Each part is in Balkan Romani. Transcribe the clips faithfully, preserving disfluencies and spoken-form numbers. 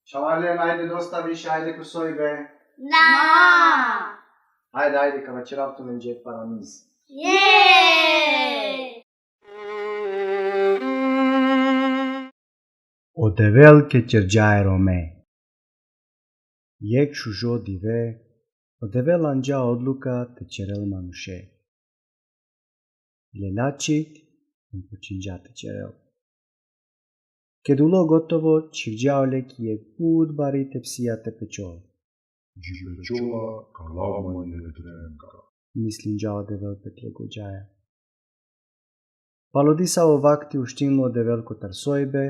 Čhavalen, ajde, dosta više, ajde ko sojbe. Na. Ajde, ajde, ka vaćerav tumenđe paramiz. Je. O Devel ke ćerđa e rome. Jekh šužo dive, o Devel anđa odluka te ćerel manuše. Leljačik hem počinđa te ćerel. Ked ulo gotovo, čhivđa ole ki jekh but bari tepsija te pećol. Dži pećola ka lav manje drenga, mislinđa o Devel pe tle gođaja. Palo disavo vakti uštinlo o Devel kotar sojbe,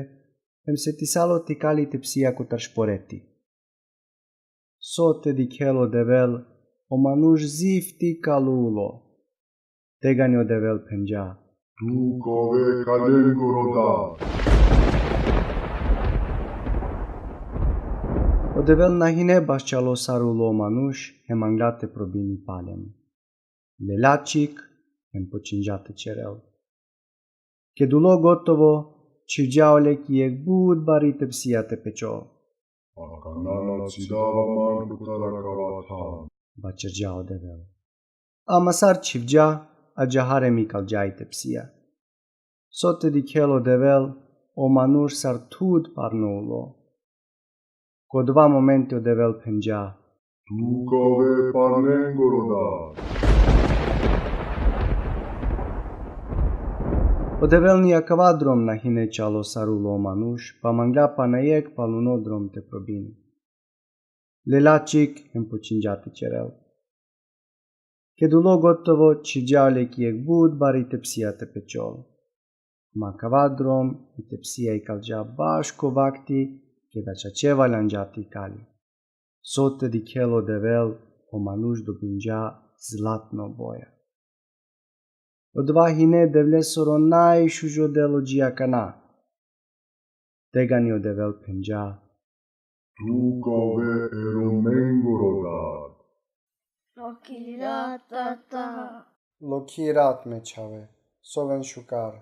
hem setisalo te ikali tepsija kotar šporeti. So te dikhel o Devel, o manuš zifti kalulo. Tegani o Devel phenđa: Tu ka ove kalengoro dad. O Devel na hine bašćalo sar ulo o manuš, hem mangla te probini palem. Leljačik, hem počinđa te ćerel. Ked ulo gotovo, čhivđa ole ki jekh but bari tepsija te pećol. Akana na cidava man kotar akava than, vaćerđa o Devel. Ama sar čhivđa, ađahar hem ikalđa i tepsija. So te dikhel o Devel, o manuš sar thud parno ulo. Ko dova momenti o Devel phenđa: Tu ka ove parnengoro dad. O Devel ni akava drom na hine čalo sar ulo o manuš, pa mangla pana jekh paluno drom te probini. Leljačik, hem počinđa te ćerel. Ked ulo gotovo, čhivđa ole ki jekh but bari tepsija te pećol. Ma akava drom i tepsija ikalđa baš ko vakti, keda čače valjanđa te ikali. So te dikhel o Devel, o manuš dobinđa zlatno boja. Odova hine Devlesoro najšužo delo dži akana. Tegani o Devel phenđa: Tu ka ove e romengoro dad. Lokhi rat, tata. Lokhi rat, me čhave, soven šukar.